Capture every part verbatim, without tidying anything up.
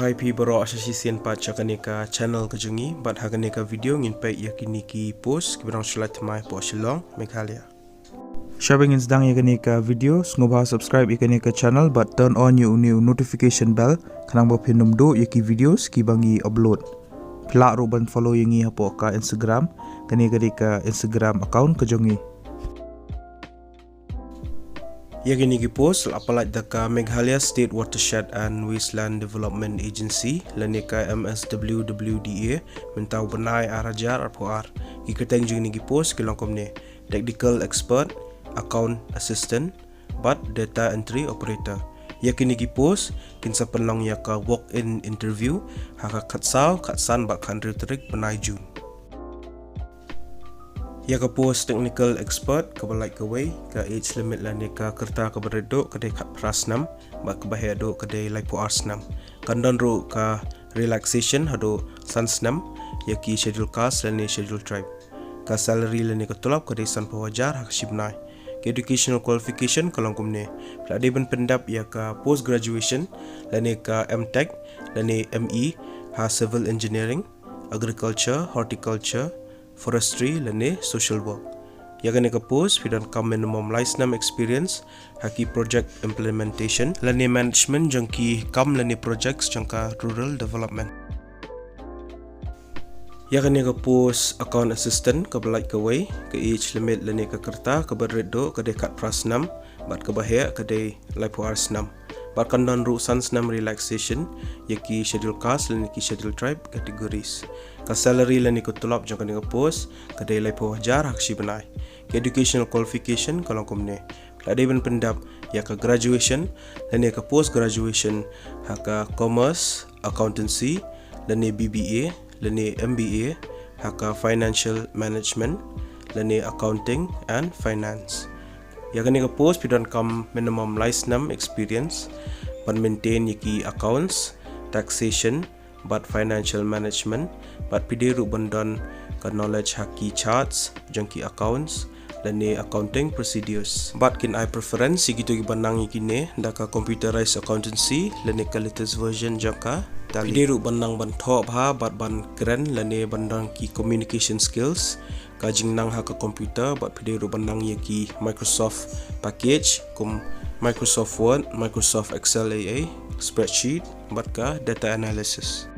Hi phi baroh, sa shisien pat sha kane ka channel ka jong ngi, bad ha kane ka video ngin peit ïa kine ki post kiba dang shu lait thymmai hapoh Shillong, Meghalaya. Shwa ba ngin sdang ïa kane ka video, sngewbha subscribe ïa kane ka channel bad turn on ïa une u notification bell, khnang ba phin ym duh ïa ki videos kiba ngi upload. Phi lah ruh ban follow ïa ngi hapoh ka Instagram, kane ka dei ka Instagram account ka jong ngi. Ïa kine ki post la pyllait da ka Meghalaya State Watershed and Wasteland Development Agency, lane ka M S W W D A, mynta u bnai ar hajar arphew ar. Ki kyrteng jong kine ki post ki long kumne: Technical Expert, Account Assistant, bad Data Entry Operator. Ïa kine ki post kin sa pynlong ïa ka walk-in interview ha ka khatsaw, khatsan bad khathynriew tarik bnai June. Ïa ka post Technical Expert kaba lait kawei, ka age limit lane ka rta kaba rit duh ka dei khatphra snem, bad kaba heh duh ka dei laiphew ar snem. Kan don ruh ka relaxation haduh san snem ïa ki Schedule Caste lane Schedule Tribe. Ka salary lane ka tulop ka dei sanphew hajar ha ka shi bnai. Ka educational qualification ka long kumne: phi la dei ban pyndep ïa ka post graduation lane ka M Tech lane M E ha civil engineering, agriculture, horticulture, forestry lane social work. Ïa kane ka post phi donkam minimum lai snem experience ha ki project implementation lane management jong ki kam lane projects jong ka rural development. Ïa kane ka post Account Assistant kaba lait kawei, ka age limit lane ka rta kaba rit duh ka dei khatphra snem, bad kaba heh ka dei laiphew ar snem. Bad kan don ruh san snem relaxation ïa ki Schedule Caste lane ki Schedule Tribe categories. Ka salary lane ka tulop jong kane ka post ka dei laiphew hajar ha ka shi bnai. Ka educational qualification ka long kumne: phi la dei ban pyndep ïa ka graduation lane ka post graduation ha ka commerce, accountancy, lane B B A lane M B A ha ka financial management lane accounting and finance. Ïa kane ka post phi donkam minimum lai snem experience ban maintain ïa ki accounts, taxation, bad financial management, bad phi dei ruh ban don ka knowledge ha ki charts jong ki accounts lane accounting procedures. Bad kin ai preference ïa kito kiba nang ïa kine da ka computerized accountancy lane ka latest version jong ka Tally. Phi dei ruh ban nang ban thoh bha bad ban kren lane ban don ki communication skills, ka jingnang ha ka computer, bad phi dei ruh ban nang ïa ki Microsoft package kum Microsoft Word, Microsoft Excel A A, spreadsheet, bad ka data analysis.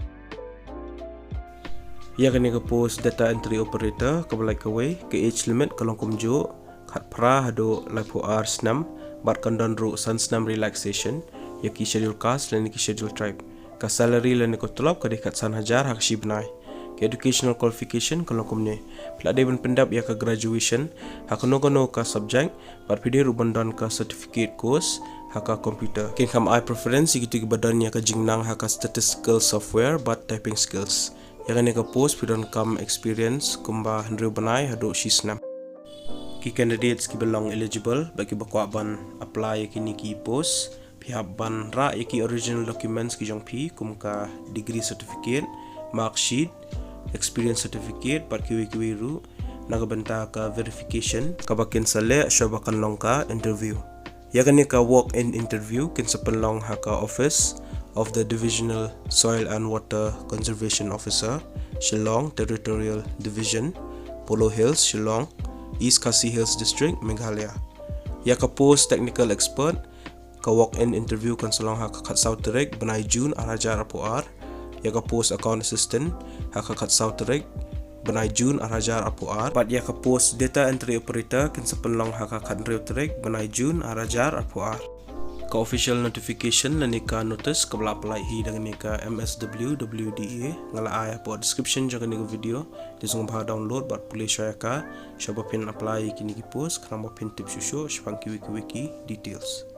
Ïa kane ka post Data Entry Operator kaba lait kawei, ka age limit ka long kumjuh, khatphra haduh laiphew ar snem, bad kan don ruh san snem relaxation ïa ki Schedule Caste lane ki Schedule Tribe. Ka salary lane ka tulop ka dei khatsan hajar ha ka shi bnai. Ka educational qualification ka long kumne: phi la dei ban pyndep ïa ka graduation ha kano kano ka subject, bad phi dei ruh ban don ka certificate course ha ka computer. Kin kham ai preference ïa kito kiba don ïa ka jingnang ha ka statistical software bad typing skills. Ïa kane ka post phi donkam experience kumba hynriew bnai haduh shi snem. Ki candidates kiba long eligible bad kiba kwah ban apply ïa kine ki post, phi hap ban rah ïa ki original documents ki jong phi kum ka degree certificate, mark sheet, experience certificate, bad kiwei kiwei ruh na ka bynta ka verification kaba kin sa leh shwa ba kan long ka interview. Ïa kane ka walk-in interview kin sa pynlong ha ka office of the Divisional Soil and Water Conservation Officer, Shillong Territorial Division, Polo Hills, Shillong, East Khasi Hills District, Meghalaya. Ïa ka post Technical Expert, ka walk-in interview kan sa long ha ka khatsaw tarik bnai June ar hajar arphew ar. Ïa ka post Account Assistant ha ka khatsaw tarik bnai June ar hajar arphew ar. Bad ïa ka post Data Entry Operator kin sa pynlong ha ka khathynriew tarik bnai June ar hajar arphew ar. Ka official notification lane ka notice kaba la pyllait hi da kane ka M S W W D A nga la ai hapoh description jong kane ka video. Te sngewbha download bad pule shwa ïa ka shwa ba phin apply ïa kine ki post, khnang ba phin tip shuh shuh shaphang kiwei kiwei ki details.